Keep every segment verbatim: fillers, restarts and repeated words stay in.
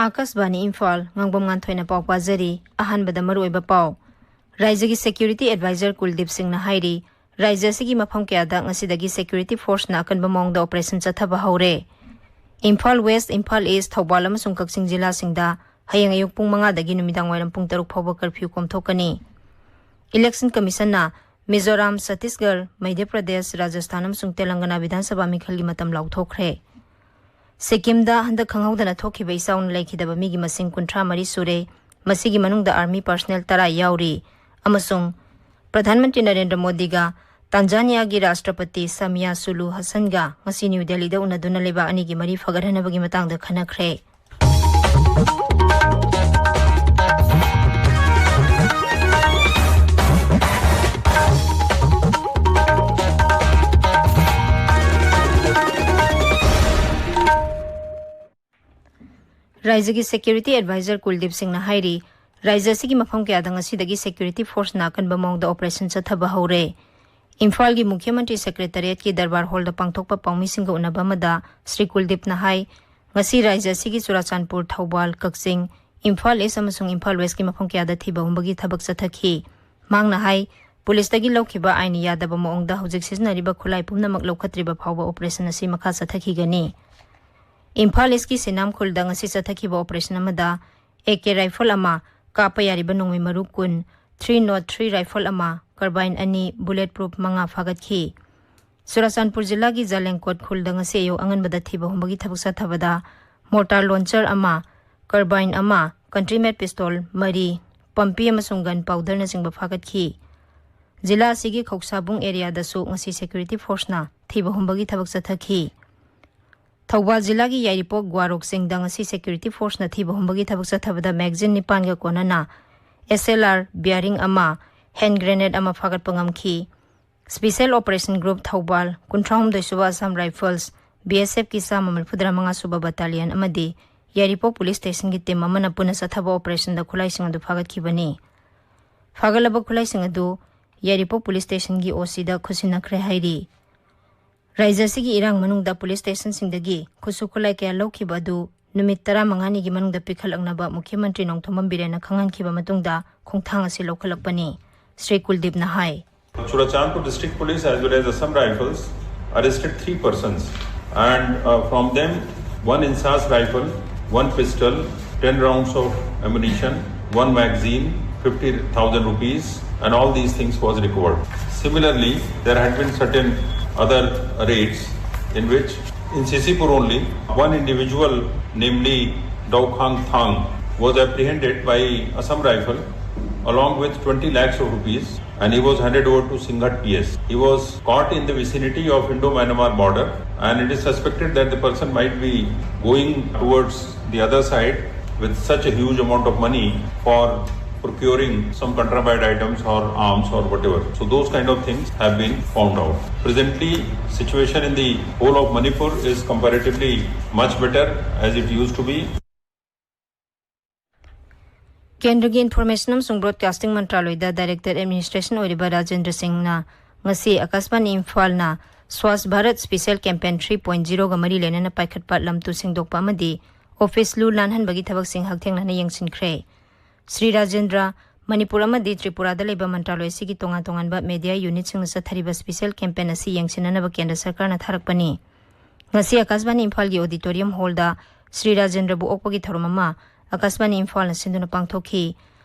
ꯑꯥꯀꯥꯁꯕꯥꯅꯤ ꯏꯝꯐꯥꯜ, ꯉꯥꯡꯕꯝ ꯉꯥꯟꯊꯣꯏꯅ ꯄꯥꯎ ꯄꯥꯖꯔꯤ꯫ ꯑꯍꯥꯟꯕꯗ ꯃꯔꯨꯑꯣꯏꯕ ꯄꯥꯎ꯫ ꯔꯥꯏꯖ꯭ꯌꯒꯤ security adviser ꯀꯨꯜꯗꯤꯞ ꯁꯤꯡꯅ ꯍꯥꯏꯔꯤ, ꯔꯥꯏꯖ꯭ꯌ ꯑꯁꯤꯒꯤ ꯃꯐꯝ ꯀꯌꯥꯗ ꯉꯁꯤꯗꯒꯤ security forceꯅ ꯑꯀꯟꯕ ꯃꯑꯣꯡꯗ operation ꯆꯠꯊꯕ ꯍꯧꯔꯦ꯫ ꯏꯝꯐꯥꯜ West, ꯏꯝꯐꯥꯜ East, ꯊꯧꯕꯥꯜ ꯑꯃꯁꯨꯡ ꯀꯛꯆꯤꯡ ꯖꯤꯂꯥꯁꯤꯡꯗ ꯍꯌꯦꯡ ꯑꯌꯨꯛ ꯄꯨꯡ ꯃꯉꯥꯗꯒꯤ ꯅꯨꯃꯤꯗꯥꯡ ꯋꯥꯏꯔꯝ ꯄꯨꯡ ꯇꯔꯨꯛ ꯐꯥꯎꯕ curfew ꯀꯣꯝꯊꯣꯛꯀꯅꯤ꯫ Election Commissionꯅ ꯃꯤꯖꯣꯔꯥꯝ, ꯆꯇꯤꯁꯒꯔ, ꯃꯙ꯭ꯌ ꯄ꯭ꯔꯗꯦꯁ, ꯔꯥꯖꯁꯊꯥꯟ ꯑꯃꯁꯨꯡ ꯇꯦꯂꯪꯒꯅꯥ ꯕꯤꯙꯥꯟ ꯁꯚꯥ ꯃꯤꯈꯜꯒꯤ ꯃꯇꯝ ꯂꯥꯎꯊꯣꯛꯈ꯭ꯔꯦ꯫ ꯁꯤꯛꯀꯤꯝꯗ ꯍꯟꯗꯛ ꯈꯪꯍꯧꯗꯅ ꯊꯣꯛꯈꯤꯕ ꯏꯆꯥꯎꯅ ꯂꯩꯈꯤꯗꯕ ꯃꯤꯒꯤ ꯃꯁꯤꯡ ꯀꯨꯟꯊ꯭ꯔꯥ ꯃꯔꯤ ꯁꯨꯔꯦ꯫ ꯃꯁꯤꯒꯤ ꯃꯅꯨꯡꯗ army personnel ꯇꯔꯥ ꯌꯥꯎꯔꯤ꯫ ꯑꯃꯁꯨꯡ ꯄ꯭ꯔꯙꯥꯟ ꯃꯟꯇ꯭ꯔꯤ ꯅꯔꯦꯟꯗ꯭ꯔ ꯃꯣꯗꯤꯒ ꯇꯥꯟꯖꯥꯅꯤꯌꯥꯒꯤ ꯔꯥꯁꯇ꯭ꯔꯄꯇꯤ ꯁꯥꯃꯤꯌꯥ ꯁꯨꯂꯨ ꯍꯁꯟꯒ ꯉꯁꯤ ꯅ꯭ꯌꯨ ꯗꯦꯜꯂꯤꯗ ꯎꯅꯗꯨꯅ ꯂꯩꯕꯥꯛ ꯑꯅꯤꯒꯤ ꯃꯔꯤ ꯐꯒꯠꯍꯟꯅꯕꯒꯤ ꯃꯇꯥꯡꯗ ꯈꯟꯅꯈ꯭ꯔꯦ꯫ ꯔꯥꯏꯖ꯭ꯌꯒꯤ security adviser ꯀꯨꯜꯗꯤꯞ ꯁꯤꯡꯅ ꯍꯥꯏꯔꯤ, ꯔꯥꯏꯖ꯭ꯌ ꯑꯁꯤꯒꯤ ꯃꯐꯝ ꯀꯌꯥꯗ ꯉꯁꯤꯗꯒꯤ security forceꯅ ꯑꯀꯟꯕ ꯃꯑꯣꯡꯗ operation ꯆꯠꯊꯕ ꯍꯧꯔꯦ꯫ ꯏꯝꯐꯥꯜꯒꯤ ꯃꯨꯈ꯭ꯌ ꯃꯟꯇ꯭ꯔꯤ secretariatꯀꯤ ꯗꯔꯕꯥꯔ ꯍꯣꯜꯗ ꯄꯥꯡꯊꯣꯛꯄ ꯄꯥꯎꯃꯤꯁꯤꯡꯒ ꯎꯅꯕ ꯑꯃꯗ ꯁ꯭ꯔꯤ ꯀꯨꯜꯗꯤꯞꯅ ꯍꯥꯏ, ꯉꯁꯤ ꯔꯥꯏꯖ꯭ꯌ ꯑꯁꯤꯒꯤ ꯆꯨꯔꯥꯆꯥꯟꯄꯨꯔ, ꯊꯧꯕꯥꯜ, ꯀꯛꯆꯤꯡ, ꯏꯝꯐꯥꯜ East ꯑꯃꯁꯨꯡ ꯏꯝꯐꯥꯜ Westꯀꯤ ꯃꯐꯝ ꯀꯌꯥꯗ ꯊꯤꯕ ꯍꯨꯝꯕꯒꯤ ꯊꯕꯛ ꯆꯠꯊꯈꯤ꯫ ꯃꯍꯥꯛꯅ ꯍꯥꯏ, ꯄꯨꯂꯤꯁꯇꯒꯤ ꯂꯧꯈꯤꯕ ꯑꯥꯏꯟ ꯌꯥꯗꯕ ꯃꯑꯣꯡꯗ ꯍꯧꯖꯤꯛ ꯁꯤꯖꯤꯟꯅꯔꯤꯕ ꯈꯨꯠꯂꯥꯏ ꯄꯨꯝꯅꯃꯛ ꯂꯧꯈꯠꯇ꯭ꯔꯤꯕ ꯐꯥꯎꯕ operation ꯑꯁꯤ ꯃꯈꯥ ꯆꯠꯊꯈꯤꯒꯅꯤ꯫ ꯏꯝꯐꯥꯜ Eastꯀꯤ ꯁꯤꯅꯥꯝ ꯈꯨꯜꯗ ꯉꯁꯤ ꯆꯠꯊꯈꯤꯕ operation ꯑꯃꯗ AK rifle ꯑꯃ, ꯀꯥꯞꯄ ꯌꯥꯔꯤꯕ ꯅꯣꯡꯃꯩ ꯃꯔꯨ ꯀꯨꯟ, three nought three rifle ꯑꯃ, carbine ꯑꯅꯤ, bullet proof ꯃꯉꯥ ꯐꯥꯒꯠꯈꯤ꯫ ꯆꯨꯔꯥꯆꯥꯟꯄꯨꯔ ꯖꯤꯂꯥꯒꯤ ꯖꯥꯂꯦꯡꯀꯣꯠ ꯈꯨꯜꯗ ꯉꯁꯤ ꯑꯌꯨꯛ ꯑꯉꯟꯕꯗ ꯊꯤꯕ ꯍꯨꯝꯕꯒꯤ ꯊꯕꯛ ꯆꯠꯊꯕꯗ mortar launcher ꯑꯃ, carbine ꯑꯃ, country made pistol ꯃꯔꯤ, ꯄꯝꯄꯤ ꯑꯃꯁꯨꯡ gun powderꯅꯆꯤꯡꯕ ꯐꯥꯒꯠꯈꯤ꯫ ꯖꯤꯂꯥ ꯑꯁꯤꯒꯤ ꯈꯧꯁꯥꯕꯨꯡ areaꯗꯁꯨ ꯉꯁꯤ security forceꯅ ꯊꯤꯕ ꯍꯨꯝꯕꯒꯤ ꯊꯕꯛ ꯆꯠꯊꯈꯤ꯫ ꯊꯧꯕꯥꯜ ꯖꯤꯂꯥꯒꯤ ꯌꯥꯏꯔꯤꯄꯣꯛ ꯒ꯭ꯋꯥꯔꯣꯛ ꯆꯤꯡꯗ ꯉꯁꯤ security forceꯅ ꯊꯤꯕ ꯍꯨꯝꯕꯒꯤ ꯊꯕꯛ ꯆꯠꯊꯕꯗ magazine ꯅꯤꯄꯥꯟꯒ ꯀꯣꯟꯅꯅ SLR bearing ꯑꯃ, hand grenade ꯑꯃ ꯐꯥꯒꯠꯄ ꯉꯝꯈꯤ꯫ Special Operation Group ꯊꯧꯕꯥꯜ, ꯀꯨꯟꯊ꯭ꯔꯥ ꯍꯨꯝꯗꯣꯏ ꯁꯨꯕ Assam Rifles, BSFꯀꯤ ꯆꯥꯝꯃ ꯃꯔꯤꯐꯨꯇꯔꯥ ꯃꯉꯥ ꯁꯨꯕ battalion ꯑꯃꯗꯤ ꯌꯥꯏꯔꯤꯄꯣꯛ police stationꯒꯤ team ꯑꯃꯅ ꯄꯨꯟꯅ ꯆꯠꯊꯕ operationꯗ ꯈꯨꯠꯂꯥꯏꯁꯤꯡ ꯑꯗꯨ ꯐꯥꯒꯠꯈꯤꯕꯅꯤ꯫ ꯐꯥꯒꯠꯂꯕ ꯈꯨꯠꯂꯥꯏꯁꯤꯡ ꯑꯗꯨ ꯌꯥꯏꯔꯤꯄꯣꯛ police stationꯒꯤ OCꯗ ꯈꯨꯠꯁꯤꯟꯅꯈ꯭ꯔꯦ ꯍꯥꯏꯔꯤ꯫ ꯔꯥꯏꯖ꯭ꯌ ꯑꯁꯤꯒꯤ ꯏꯔꯥꯡ ꯃꯅꯨꯡꯗ police stationꯁꯤꯡꯗꯒꯤ ꯈꯨꯠꯁꯨ ꯈꯨꯠꯂꯥꯏ ꯀꯌꯥ ꯂꯧꯈꯤꯕ ꯑꯗꯨ ꯅꯨꯃꯤꯠ ꯇꯔꯥꯃꯉꯥꯅꯤꯒꯤ ꯃꯅꯨꯡꯗ ꯄꯤꯈꯠꯂꯛꯅꯕ ꯃꯨꯈ꯭ꯌ ꯃꯟꯇ꯭ꯔꯤ ꯅꯣꯡꯊꯣꯝꯕꯝ ꯕꯤꯔꯦꯟꯅ ꯈꯪꯍꯟꯈꯤꯕ ꯃꯇꯨꯡꯗ ꯈꯣꯡꯊꯥꯡ ꯑꯁꯤ ꯂꯧꯈꯠꯂꯛꯄꯅꯤ꯫ ꯁ꯭ꯔꯤ ꯀꯨꯜꯗꯤꯞꯅ ꯍꯥꯏ꯫ Churachandpur District Police as well as Assam Rifles arrested three persons, and uh, from them, one INSAS rifle, one pistol, ten rounds of ammunition, one magazine, fifty thousand rupees, and all these things was recovered. Similarly, there had been certain other raids in which in Sisipur only, one individual, namely Daukhang Thang, was apprehended by Assam Rifle along with twenty lakhs of rupees, and he was handed over to Singhat P S. He was caught in the vicinity of Indo-Myanmar border, and it is suspected that the person might be going towards the other side with such a huge amount of money for procuring some contraband items or arms or whatever. So those kind of things have been found out. Presently, situation in the whole of Manipur is comparatively much better as it used to be. ꯀꯦꯟꯗ꯭ꯔꯒꯤ information ꯑꯃꯁꯨꯡ broadcasting ꯃꯟꯇ꯭ꯔꯥꯂꯣꯏꯗ director administration ꯑꯣꯏꯔꯤꯕ ꯔꯥꯖꯦꯟꯗ꯭ꯔ ꯁꯤꯡꯅ ꯉꯁꯤ ꯑꯀꯥꯁꯕꯥꯅꯤ ꯏꯝꯐꯥꯜꯅ Swachh Bharat special campaign three point ꯖꯤꯔꯣꯒ ꯃꯔꯤ ꯂꯩꯅꯅ ꯄꯥꯏꯈꯠꯄ ꯂꯝ ꯇꯨ ꯁꯦꯡꯗꯣꯛꯄ ꯑꯃꯗꯤ ꯑꯣꯐꯤꯁ ꯂꯨ ꯅꯥꯟꯍꯟꯕꯒꯤ ꯊꯕꯛꯁꯤꯡ ꯍꯛꯊꯦꯡꯅꯅ ꯌꯦꯡꯁꯤꯟꯈ꯭ꯔꯦ꯫ ꯁ꯭ꯔꯤ ꯔꯥꯖꯦꯟꯗ꯭ꯔ ꯃꯅꯤꯄꯨꯔ ꯑꯃꯗꯤ ꯇ꯭ꯔꯤꯄꯨꯔꯥꯗ ꯂꯩꯕ ꯃꯟꯇ꯭ꯔꯥꯂꯣꯏ ꯑꯁꯤꯒꯤ ꯇꯣꯉꯥꯟ ꯇꯣꯉꯥꯟꯕ ꯃꯦꯗꯤꯌꯥ ꯌꯨꯅꯤꯠꯁꯤꯡꯅ ꯆꯠꯊꯔꯤꯕ ꯁ꯭ꯄꯤꯁꯦꯜ ꯀꯦꯝꯄꯦꯟ ꯑꯁꯤ ꯌꯦꯡꯁꯤꯟꯅꯅꯕ ꯀꯦꯟꯗ꯭ꯔ ꯁꯔꯀꯥꯔꯅ ꯊꯥꯔꯛꯄꯅꯤ꯫ ꯉꯁꯤ ꯑꯀꯥꯁꯕꯥꯅꯤ ꯏꯝꯐꯥꯜꯒꯤ ꯑꯣꯗꯤꯇꯣꯔꯤꯌꯝ ꯍꯣꯜꯗ ꯁ꯭ꯔꯤ ꯔꯥꯖꯦꯟꯗ꯭ꯔꯕꯨ ꯑꯣꯛꯄꯒꯤ ꯊꯧꯔꯝ ꯑꯃ ꯑꯀꯥꯁꯕꯥꯅꯤ ꯏꯝꯐꯥꯜꯅ ꯁꯤꯟꯗꯨꯅ ꯄꯥꯡꯊꯣꯛꯈꯤ꯫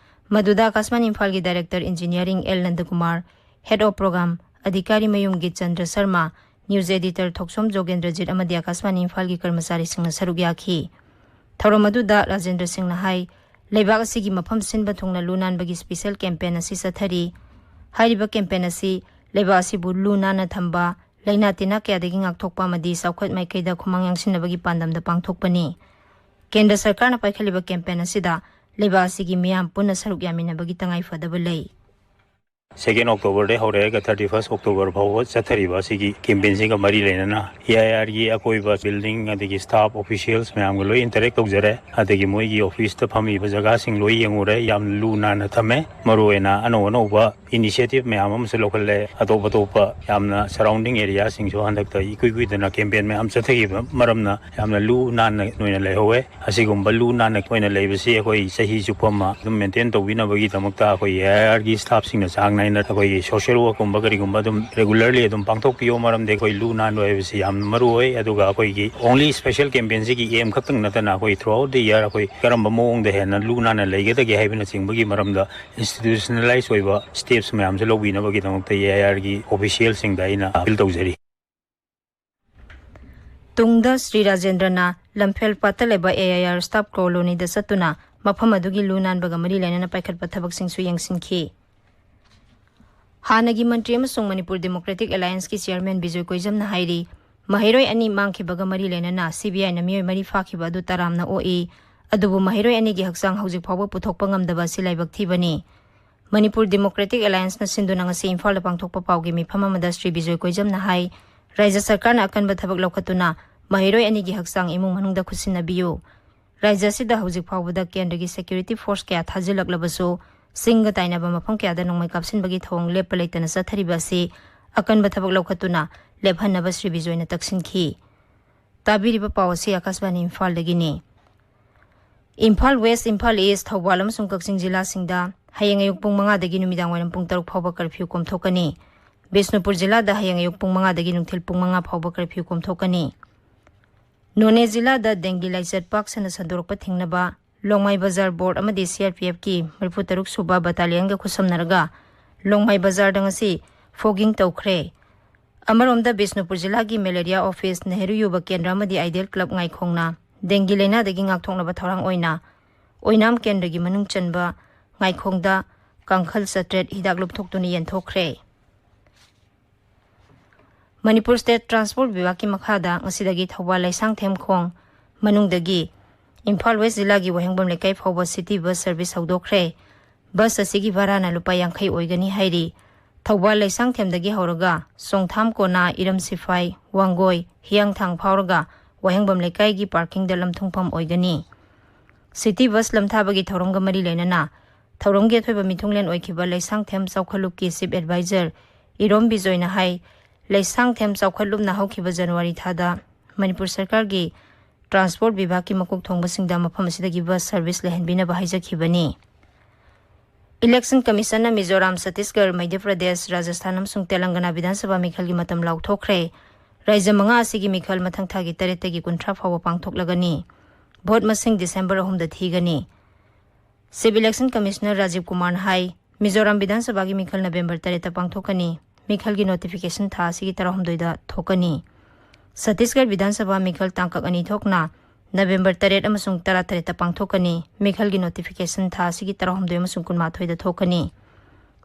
ꯃꯗꯨꯗ ꯑꯀꯥꯁꯕꯥꯅꯤ ꯏꯝꯐꯥꯜꯒꯤ director engineering L Nandakumar, head of programme Adhikari ꯃꯌꯨꯝꯒꯤ ꯆꯟꯗ꯭ꯔ ꯁꯔꯃ, ꯅ꯭ꯌꯨꯁ ꯑꯦꯗꯤꯇꯔ ꯊꯣꯛꯁꯣꯝ ꯖꯣꯒꯦꯟꯗ꯭ꯔꯖꯤꯠ ꯑꯃꯗꯤ ꯑꯀꯥꯁꯕꯥꯅꯤ ꯏꯝꯐꯥꯜꯒꯤ ꯀꯔꯃꯆꯥꯔꯤꯁꯤꯡꯅ ꯁꯔꯨꯛ ꯌꯥꯈꯤ꯫ ꯊꯧꯔꯝ ꯑꯗꯨꯗ ꯔꯥꯖꯦꯟꯗ꯭ꯔ ꯁꯤꯡꯅ ꯍꯥꯏ, ꯂꯩꯕꯥꯛ ꯑꯁꯤꯒꯤ ꯃꯐꯝ ꯁꯤꯟꯕ ꯊꯨꯡꯅ ꯂꯨ ꯅꯥꯟꯕꯒꯤ ꯁ꯭ꯄꯤꯁꯦꯜ ꯀꯦꯝꯄꯦꯟ ꯑꯁꯤ ꯆꯠꯊꯔꯤ꯫ ꯍꯥꯏꯔꯤꯕ ꯀꯦꯝꯄꯦꯟ ꯑꯁꯤ ꯂꯩꯕꯥꯛ ꯑꯁꯤꯕꯨ ꯂꯨ ꯅꯥꯟꯅ ꯊꯝꯕ, ꯂꯥꯏꯅꯥ ꯇꯤꯟꯅꯥ ꯀꯌꯥꯗꯒꯤ ꯉꯥꯛꯊꯣꯛꯄ ꯑꯃꯗꯤ ꯆꯥꯎꯈꯠ ꯃꯥꯏꯀꯩꯗ ꯈꯨꯃꯥꯡ ꯌꯥꯡꯁꯤꯟꯅꯕꯒꯤ ꯄꯥꯟꯗꯝꯗ ꯄꯥꯡꯊꯣꯛꯄꯅꯤ꯫ ꯀꯦꯟꯗ꯭ꯔ ꯁꯔꯀꯥꯔꯅ ꯄꯥꯏꯈꯠꯂꯤꯕ ꯀꯦꯝꯄꯦꯟ ꯑꯁꯤꯗ ꯂꯩꯕꯥꯛ ꯑꯁꯤꯒꯤ ꯃꯤꯌꯥꯝ ꯄꯨꯟꯅ ꯁꯔꯨꯛ ꯌꯥꯃꯤꯟꯅꯕꯒꯤ ꯇꯉꯥꯏ ꯐꯗꯕ ꯂꯩ꯫ ꯁꯦꯀꯦꯟ ꯑꯣꯛꯇꯣꯕꯔꯗꯒꯤ ꯍꯧꯔꯛꯑꯒ ꯊꯥꯔꯇꯤ ꯐꯥꯔꯁ ꯑꯣꯛꯇꯣꯕꯔ ꯐꯥꯎꯕ ꯆꯠꯊꯔꯤꯕ ꯑꯁꯤꯒꯤ ꯀꯦꯝꯄꯦꯟꯁꯤꯒ ꯃꯔꯤ ꯂꯩꯅꯅ ꯑꯦ ꯑꯥꯏ ꯑꯥꯔꯒꯤ ꯑꯀꯣꯏꯕ ꯕꯤꯜꯗꯤꯡ ꯑꯗꯒꯤ ꯁ꯭ꯇꯥꯐ ꯑꯣꯐꯤꯁꯤꯌꯦꯜꯁ ꯃꯌꯥꯝꯒ ꯂꯣꯏ ꯏꯟꯇꯔꯦꯛ ꯇꯧꯖꯔꯦ꯫ ꯑꯗꯒꯤ ꯃꯣꯏꯒꯤ ꯑꯣꯐꯤꯁꯇ ꯐꯝꯃꯤꯕ ꯖꯒꯥꯁꯤꯡ ꯂꯣꯏ ꯌꯦꯡꯉꯨꯔꯦ꯫ ꯌꯥꯝ ꯂꯨ ꯅꯥꯟꯅ ꯊꯝꯃꯦ꯫ ꯃꯔꯨꯑꯣꯏꯅ ꯑꯅꯧ ꯑꯅꯧꯕ initiative ꯃꯌꯥꯝ ꯑꯃꯁꯨ ꯂꯧꯈꯠꯂꯦ꯫ ꯑꯇꯣꯞ ꯑꯇꯣꯞꯄ ꯌꯥꯝꯅ surrounding areaꯁꯤꯡꯁꯨ ꯍꯟꯗꯛꯇ ꯏꯀꯨꯏ ꯀꯨꯏꯗꯅ campaign ꯃꯌꯥꯝ ꯆꯠꯊꯈꯤꯕ ꯃꯔꯝꯅ ꯌꯥꯝꯅ ꯂꯨ ꯅꯥꯟꯅ ꯅꯣꯏꯅ ꯂꯩꯍꯧꯋꯦ꯫ ꯑꯁꯤꯒꯨꯝꯕ ꯂꯨ ꯅꯥꯟꯅ ꯑꯣꯏꯅ ꯂꯩꯕꯁꯤ ꯑꯩꯈꯣꯏ ꯆꯍꯤ ꯆꯨꯞꯄ ꯑꯃ ꯑꯗꯨꯝ maintain ꯇꯧꯕꯤꯅꯕꯒꯤꯗꯃꯛꯇ ꯑꯩꯈꯣꯏ AIRꯒꯤ staffꯁꯤꯡꯅ ꯆꯥꯡ ꯅꯥꯏꯅ ꯑꯩꯈꯣꯏꯒꯤ social workꯀꯨꯝꯕ ꯀꯔꯤꯒꯨꯝꯕ ꯑꯗꯨꯝ regularly ꯑꯗꯨꯝ ꯄꯥꯡꯊꯣꯛꯄꯤꯌꯣ꯫ ꯃꯔꯝꯗꯤ ꯑꯩꯈꯣꯏ ꯂꯨ ꯅꯥꯟꯕ ꯍꯥꯏꯕꯁꯤ ꯌꯥꯝꯅ ꯃꯔꯨ ꯑꯣꯏ꯫ ꯑꯗꯨꯒ ꯑꯩꯈꯣꯏꯒꯤ only special campaignꯁꯤꯒꯤ aim ꯈꯛꯇꯪ ꯅꯠꯇꯅ ꯑꯩꯈꯣꯏ throughout the year ꯑꯩꯈꯣꯏ ꯀꯔꯝꯕ ꯃꯑꯣꯡꯗ ꯍꯦꯟꯅ ꯂꯨ ꯅꯥꯟꯅ ꯂꯩꯒꯗꯒꯦ ꯍꯥꯏꯕꯅꯆꯤꯡꯕꯒꯤ ꯃꯔꯝꯗ institutionalize ꯑꯣꯏꯕ steps ꯃꯌꯥꯝꯁꯨ ꯂꯧꯕꯤꯅꯕꯒꯤꯗꯃꯛꯇ AIRꯒꯤ officialꯁꯤꯡꯗ ꯑꯩꯅ appeal ꯇꯧꯖꯔꯤ꯫ ꯇꯨꯡꯗ ꯁ꯭ꯔꯤ ꯔꯥꯖꯦꯟꯗ꯭ꯔꯅ ꯂꯝꯐꯦꯜ ꯄꯥꯠꯇ ꯂꯩꯕ AIR staff colonyꯗ ꯆꯠꯇꯨꯅ ꯃꯐꯝ ꯑꯗꯨꯒꯤ ꯂꯨ ꯅꯥꯟꯕꯒ ꯃꯔꯤ ꯂꯩꯅꯅ ꯄꯥꯏꯈꯠꯄ ꯊꯕꯛꯁꯤꯡꯁꯨ ꯌꯦꯡꯁꯤꯟꯈꯤ꯫ ꯍꯥꯟꯅꯒꯤ ꯃꯟꯇ꯭ꯔꯤ ꯑꯃꯁꯨꯡ ꯃꯅꯤꯄꯨꯔ Democratic Allianceꯀꯤ chairman ꯕꯤꯖꯣꯏ ꯀꯣꯏꯖꯝꯅ ꯍꯥꯏꯔꯤ, ꯃꯍꯩꯔꯣꯏ ꯑꯅꯤ ꯃꯥꯡꯈꯤꯕꯒ ꯃꯔꯤ ꯂꯩꯅꯅ CBIꯅ ꯃꯤꯑꯣꯏ ꯃꯔꯤ ꯐꯥꯈꯤꯕ ꯑꯗꯨ ꯇꯔꯥꯝꯅ ꯑꯣꯛꯏ꯫ ꯑꯗꯨꯕꯨ ꯃꯍꯩꯔꯣꯏ ꯑꯅꯤꯒꯤ ꯍꯛꯆꯥꯡ ꯍꯧꯖꯤꯛ ꯐꯥꯎꯕ ꯄꯨꯊꯣꯛꯄ ꯉꯝꯗꯕ ꯑꯁꯤ ꯂꯥꯏꯕꯛ ꯊꯤꯕꯅꯤ꯫ ꯃꯅꯤꯄꯨꯔ Democratic Allianceꯅ ꯁꯤꯟꯗꯨꯅ ꯉꯁꯤ ꯏꯝꯐꯥꯜꯗ ꯄꯥꯡꯊꯣꯛꯄ ꯄꯥꯎꯒꯤ ꯃꯤꯐꯝ ꯑꯃꯗ ꯁ꯭ꯔꯤ ꯕꯤꯖꯣꯏ ꯀꯣꯏꯖꯝꯅ ꯍꯥꯏ, ꯔꯥꯖ꯭ꯌ ꯁꯔꯀꯥꯔꯅ ꯑꯀꯟꯕ ꯊꯕꯛ ꯂꯧꯈꯠꯇꯨꯅ ꯃꯍꯩꯔꯣꯏ ꯑꯅꯤꯒꯤ ꯍꯛꯆꯥꯡ ꯏꯃꯨꯡ ꯃꯅꯨꯡꯗ ꯈꯨꯠꯁꯤꯟꯅꯕꯤꯌꯨ꯫ ꯔꯥꯖ꯭ꯌ ꯑꯁꯤꯗ ꯍꯧꯖꯤꯛ ꯐꯥꯎꯕꯗ ꯀꯦꯟꯗ꯭ꯔꯒꯤ security force ꯀꯌꯥ ꯊꯥꯖꯤꯜꯂꯛꯂꯕꯁꯨ, ꯆꯤꯡꯒ ꯇꯥꯏꯅꯕ ꯃꯐꯝ ꯀꯌꯥꯗ ꯅꯣꯡꯃꯩ ꯀꯥꯞꯁꯤꯟꯕꯒꯤ ꯊꯧꯑꯣꯡ ꯂꯦꯞꯄ ꯂꯩꯇꯅ ꯆꯠꯊꯔꯤꯕ ꯑꯁꯤ ꯑꯀꯟꯕ ꯊꯕꯛ ꯂꯧꯈꯠꯇꯨꯅ ꯂꯦꯞꯍꯟꯅꯕ ꯁ꯭ꯔꯤ ꯕꯤꯖꯣꯏꯅ ꯇꯛꯁꯤꯟꯈꯤ꯫ ꯇꯥꯕꯤꯔꯤꯕ ꯄꯥꯎ ꯑꯁꯤ ꯑꯀꯥꯁꯕꯥꯅꯤ ꯏꯝꯐꯥꯜꯗꯒꯤꯅꯤ꯫ ꯏꯝꯐꯥꯜ West, ꯏꯝꯐꯥꯜ East, ꯊꯧꯕꯥꯜ ꯑꯃꯁꯨꯡ ꯀꯛꯆꯤꯡ ꯖꯤꯂꯥꯁꯤꯡꯗ ꯍꯌꯦꯡ ꯑꯌꯨꯛ ꯄꯨꯡ ꯃꯉꯥꯗꯒꯤ ꯅꯨꯃꯤꯗꯥꯡ ꯋꯥꯏꯔꯝ ꯄꯨꯡ ꯇꯔꯨꯛ ꯐꯥꯎꯕ curfew ꯀꯣꯝꯊꯣꯛꯀꯅꯤ꯫ ꯕꯤꯁꯅꯨꯄꯨꯔ ꯖꯤꯂꯥꯗ ꯍꯌꯦꯡ ꯑꯌꯨꯛ ꯄꯨꯡ ꯃꯉꯥꯗꯒꯤ ꯅꯨꯡꯊꯤꯜ ꯄꯨꯡ ꯃꯉꯥ ꯐꯥꯎꯕ curfew ꯀꯣꯝꯊꯣꯛꯀꯅꯤ꯫ ꯅꯣꯅꯦ ꯖꯤꯂꯥꯗ dengue ꯂꯥꯏꯆꯠ ꯄꯥꯛ ꯁꯟꯅ ꯁꯟꯗꯣꯔꯛꯄ ꯊꯤꯡꯅꯕ ꯂꯣꯡꯃꯥꯏ ꯕꯖꯥꯔ ꯕꯣꯔꯗ ꯑꯃꯗꯤ CRPFꯀꯤ ꯃꯔꯤꯐꯨ ꯇꯔꯨꯛ ꯁꯨꯕ battalionꯒ ꯈꯨꯠꯁꯝꯅꯔꯒ ꯂꯣꯡꯃꯥꯏ ꯕꯖꯥꯔꯗ ꯉꯁꯤ fogging ꯇꯧꯈ꯭ꯔꯦ꯫ ꯑꯃꯔꯣꯝꯗ ꯕꯤꯁꯅꯨꯄꯨꯔ ꯖꯤꯂꯥꯒꯤ ꯃꯦꯂꯦꯔꯤꯌꯥ ꯑꯣꯐꯤꯁ, ꯅꯦꯍꯔꯨ ꯌꯨꯕ ꯀꯦꯟꯗ꯭ꯔ ꯑꯃꯗꯤ ꯑꯥꯏꯗꯤꯌꯦꯜ ꯀ꯭ꯂꯕ ꯉꯥꯏꯈꯣꯡꯅ dengue ꯂꯥꯏꯅꯥꯗꯒꯤ ꯉꯥꯛꯊꯣꯛꯅꯕ ꯊꯧꯔꯥꯡ ꯑꯣꯏꯅ ꯑꯣꯏꯅꯥꯝ ꯀꯦꯟꯗ꯭ꯔꯒꯤ ꯃꯅꯨꯡ ꯆꯟꯕ ꯉꯥꯏꯈꯣꯡꯗ ꯀꯥꯡꯈꯜ ꯆꯥꯇ꯭ꯔꯦꯠ ꯍꯤꯗꯥꯛ ꯂꯨꯞꯊꯣꯛꯇꯨꯅ ꯌꯦꯟꯊꯣꯛꯈ꯭ꯔꯦ꯫ ꯃꯅꯤꯄꯨꯔ State Transport ꯕꯤꯚꯥꯒꯀꯤ ꯃꯈꯥꯗ ꯉꯁꯤꯗꯒꯤ ꯊꯧꯕꯥꯜ ꯂꯩꯁꯥꯡꯊꯦꯝ ꯈꯣꯡ ꯃꯅꯨꯡꯗꯒꯤ ꯏꯝꯐꯥꯜ West ꯖꯤꯂꯥꯒꯤ ꯋꯥꯍꯦꯡꯕꯝ ꯂꯩꯀꯥꯏ ꯐꯥꯎꯕ city bus service ꯍꯧꯗꯣꯛꯈ꯭ꯔꯦ꯫ Bus ꯑꯁꯤꯒꯤ ꯚꯔꯥꯅ ꯂꯨꯄꯥ ꯌꯥꯡꯈꯩ ꯑꯣꯏꯒꯅꯤ ꯍꯥꯏꯔꯤ꯫ ꯊꯧꯕꯥꯜ ꯂꯩꯁꯥꯡꯊꯦꯝꯗꯒꯤ ꯍꯧꯔꯒ ꯆꯣꯡꯊꯥꯝ ꯀꯣꯅꯥ, ꯏꯔꯝ ꯁꯤꯐꯥꯏ, ꯋꯥꯡꯒꯣꯏ, ꯍꯤꯌꯥꯡꯊꯥꯡ ꯐꯥꯎꯔꯒ ꯋꯥꯍꯦꯡꯕꯝ ꯂꯩꯀꯥꯏꯒꯤ parkingꯗ ꯂꯝꯊꯨꯡꯐꯝ ꯑꯣꯏꯒꯅꯤ꯫ City bus ꯂꯝꯊꯥꯕꯒꯤ ꯊꯧꯔꯝꯒ ꯃꯔꯤ ꯂꯩꯅꯅ ꯊꯧꯔꯝꯒꯤ ꯑꯊꯣꯏꯕ ꯃꯤꯊꯨꯡꯂꯦꯟ ꯑꯣꯏꯈꯤꯕ ꯂꯩꯁꯥꯡꯊꯦꯝ ꯆꯥꯎꯈꯠꯂꯨꯞꯀꯤ ꯆꯤꯐ ꯑꯦꯗꯚꯥꯏꯖꯔ ꯏꯔꯣꯝ ꯕꯤꯖꯣꯏꯅ ꯍꯥꯏ, ꯂꯩꯁꯥꯡꯊꯦꯝ ꯆꯥꯎꯈꯠꯂꯨꯞꯅ ꯍꯧꯈꯤꯕ ꯖꯅꯋꯥꯔꯤ ꯊꯥꯗ ꯃꯅꯤꯄꯨꯔ ꯁꯔꯀꯥꯔꯒꯤ ꯇ꯭ꯔꯥꯟꯁꯄꯣꯔꯠ ꯕꯤꯚꯥꯒꯀꯤ ꯃꯀꯣꯛ ꯊꯣꯡꯕꯁꯤꯡꯗ ꯃꯐꯝ ꯑꯁꯤꯗꯒꯤ bus service ꯂꯩꯍꯟꯕꯤꯅꯕ ꯍꯥꯏꯖꯈꯤꯕꯅꯤ꯫ Election ꯀꯃꯤꯁꯟꯅ Mizoram, Chhattisgarh, Madhya Pradesh, Rajasthan ꯑꯃꯁꯨꯡ ꯇꯦꯂꯪꯒꯅꯥ ꯕꯤꯙꯥꯟ ꯁꯚꯥ ꯃꯤꯈꯜꯒꯤ ꯃꯇꯝ ꯂꯥꯎꯊꯣꯛꯈ꯭ꯔꯦ꯫ ꯔꯥꯖ꯭ꯌ ꯃꯉꯥ ꯑꯁꯤꯒꯤ ꯃꯤꯈꯜ ꯃꯊꯪ ꯊꯥꯒꯤ ꯇꯔꯦꯠꯇꯒꯤ ꯀꯨꯟꯊ꯭ꯔꯥ ꯐꯥꯎꯕ ꯄꯥꯡꯊꯣꯛꯂꯒꯅꯤ꯫ ꯚꯣꯠ ꯃꯁꯤꯡ ꯗꯤꯁꯦꯝꯕꯔ ꯑꯍꯨꯝꯗ ꯊꯤꯒꯅꯤ꯫ ꯆꯤꯐ ꯏꯂꯦꯛꯁꯟ ꯀꯃꯤꯁꯅꯔ ꯔꯥꯖꯤꯕ ꯀꯨꯃꯥꯔꯅ ꯍꯥꯏ, ꯃꯤꯖꯣꯔꯥꯝ ꯕꯤꯙꯥꯟ ꯁꯚꯥꯒꯤ ꯃꯤꯈꯜ ꯅꯕꯦꯝꯕꯔ ꯇꯔꯦꯠꯇ ꯄꯥꯡꯊꯣꯛꯀꯅꯤ꯫ ꯃꯤꯈꯜꯒꯤ ꯅꯣꯇꯤꯐꯤꯀꯦꯁꯟ ꯊꯥ ꯑꯁꯤꯒꯤ ꯇꯔꯥꯍꯨꯝꯗꯣꯏꯗ ꯊꯣꯛꯀꯅꯤ꯫ ꯁꯠꯇꯤꯁꯒꯔ ꯕꯤꯙꯥꯟ ꯁꯚꯥ ꯃꯤꯈꯜ ꯇꯥꯡꯀꯛ ꯑꯅꯤ ꯊꯣꯛꯅ ꯅꯕꯦꯝꯕꯔ ꯇꯔꯦꯠ ꯑꯃꯁꯨꯡ ꯇꯔꯥꯇꯔꯦꯠꯇ ꯄꯥꯡꯊꯣꯛꯀꯅꯤ꯫ ꯃꯤꯈꯜꯒꯤ ꯅꯣꯇꯤꯐꯤꯀꯦꯁꯟ ꯊꯥ ꯑꯁꯤꯒꯤ ꯇꯔꯥꯍꯨꯝꯗꯣꯏ ꯑꯃꯁꯨꯡ ꯀꯨꯟꯃꯥꯊꯣꯏꯗ ꯊꯣꯛꯀꯅꯤ꯫